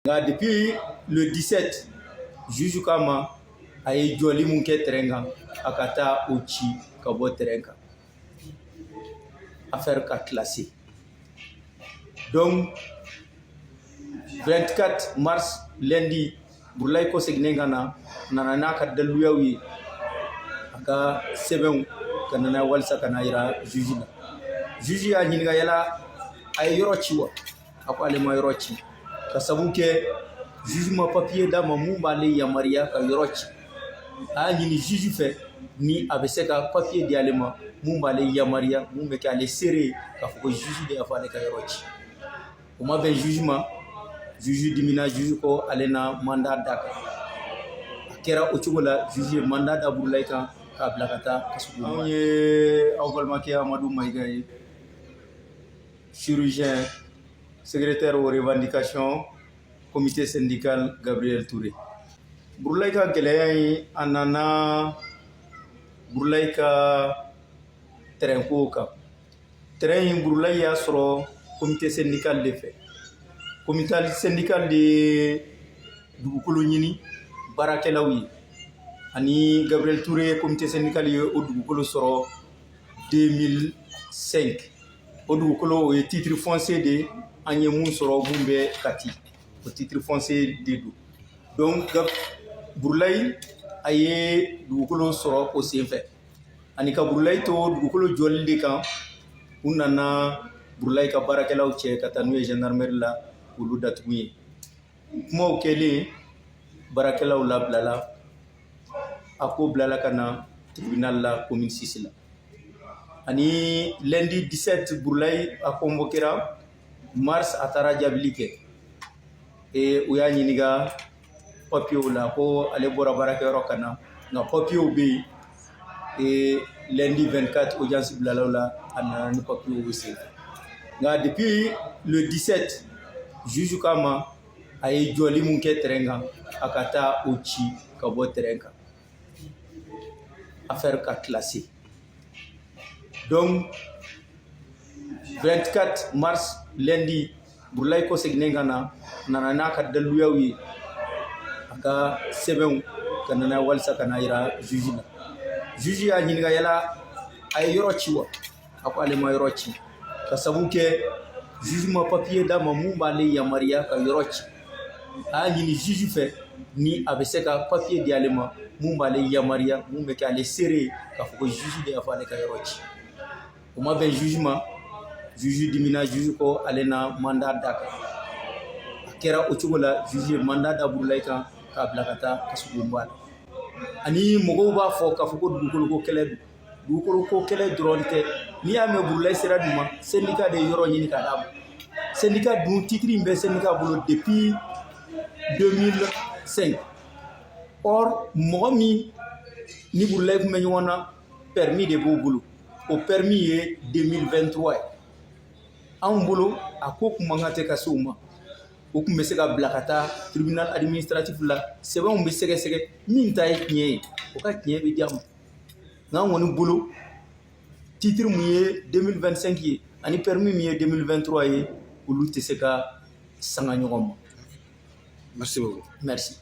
Nka depuis le 17, juge k'a ma, a ye jɔli mun kɛ terrain kan, a ka taa o ci ka bɔ terrain kan, affaire ka classé. Donc 24 mars, lundi, Burulayi kɔseginnen ka na, nana n'a ka daliluyaw ye, a ka sɛbɛnw, ka nana walisa ka na yira juge la. Juge y'a ɲininka yala a ye yɔrɔ ci wa. A ko ale ma yɔrɔ ci, ka sabu kɛ juge ma papier d'a ma mun b'ale yamaruya ka yɔrɔ ci. A y'a ɲini juge fɛ ni a bɛ se ka papier di ale ma mun b'ale yamaruya, mun bɛ kɛ ale seere ye k'a fɔ ko juge de y'a fɔ ale ka yɔrɔ ci. O ma bɛn juge ma, juge dimina, juge ko ale na mandat d'a kan. A kɛra o cogo la, juge ye mandat da Burulayi kan k'a bila ka taa kaso. Anw ye aw balimakɛ Amadu Mayiga ye, chirurgien, secrétaire aux revendications, comité syndical Gabriel Touré. Burulayi ka gɛlɛya in, a nana Burulayi ka terrain ko kan. Terrain in, Burulayi y'a sɔrɔ comité syndical de fɛ. Comité syndical de ye dugukolo ɲini baarakɛlaw ye ani Gabriel Touré. Comité syndical ye o dugukolo sɔrɔ 2005. O dugukolo, o ye titre foncier de ye. An ye mun sɔrɔ, mun bɛ Kati, o titre foncier de don. Donc Burulayi, a ye dugukolo sɔrɔ o senfɛ. Ani ka Burulayi to dugukolo jɔli de kan, u nana Burulayi ka baarakɛlaw cɛ ka taa n'u ye gendarmerie la k'olu datugu ye. Kumaw kɛlen, baarakɛlaw labilala, a ko bilala ka na tribunal la commune 6 la. Ani lundi 17, Burulayi a convoquera mars, a taara jaabili kɛ. E u y'a ɲininka papiyew la, ko ale bɔra baarakɛyɔrɔ ka na, nka papiyew bɛ yen. E lundi 24, audience bilala o la, a nana ni papiyew senfɛ. Nka depuis le 17, juge k'a ma, a ye jɔli mun kɛ terrain kan, a ka taa o ci ka bɔ terrain kan, affaire ka classé. Donc 24 mars, lundi, Burulayi kɔseginnen ka na, nana n'a ka daliluyaw ye, a ka sɛbɛnw, ka nana walisa ka na yira juge la. Juge y'a ɲininka yala a ye yɔrɔ ci wa. A ko ale ma yɔrɔ ci, ka sabu kɛ juge ma papier d'a ma mun b'ale yamaruya ka yɔrɔ ci. A y'a ɲini juge fɛ ni a bɛ se ka papier di ale ma mun b'ale yamaruya, mun bɛ kɛ ale seere ye k'a fɔ ko juge de y'a fɔ ale ka yɔrɔ ci. O ma bɛn juge ma, juge dimina, juge ko ale na mandat d'a kan. A kɛra o cogo la, juge ye mandat da Burulayi kan k'a bila ka taa kasobonba la. Ani mɔgɔw b'a fɔ k'a fɔ ko dugukolo ko kɛlɛ don. Dugukolo ko kɛlɛ dɔrɔn tɛ. N'i y'a mɛn Burulayi sera dun ma, syndicat de ye yɔrɔ ɲini ka d'a ma. Syndicat dun, titre in bɛ syndicat bolo depuis 2005. Or mɔgɔ min ni Burulayi tun bɛ ɲɔgɔn na, permis de b'o bolo, o permis ye 2023 ye. Anw bolo, a ko kun man kan tɛ ka se o ma. O tun bɛ se ka bila ka taa tribunal administratif la, sɛbɛnw bɛ sɛgɛsɛgɛ, min ta ye tiɲɛ ye, o ka tiɲɛ bɛ di a ma. Nka an kɔni bolo, titre mun ye 2025 ye ani permis min ye 2023 ye, olu tɛ se ka sanga ɲɔgɔn ma. Merci beaucoup. Merci.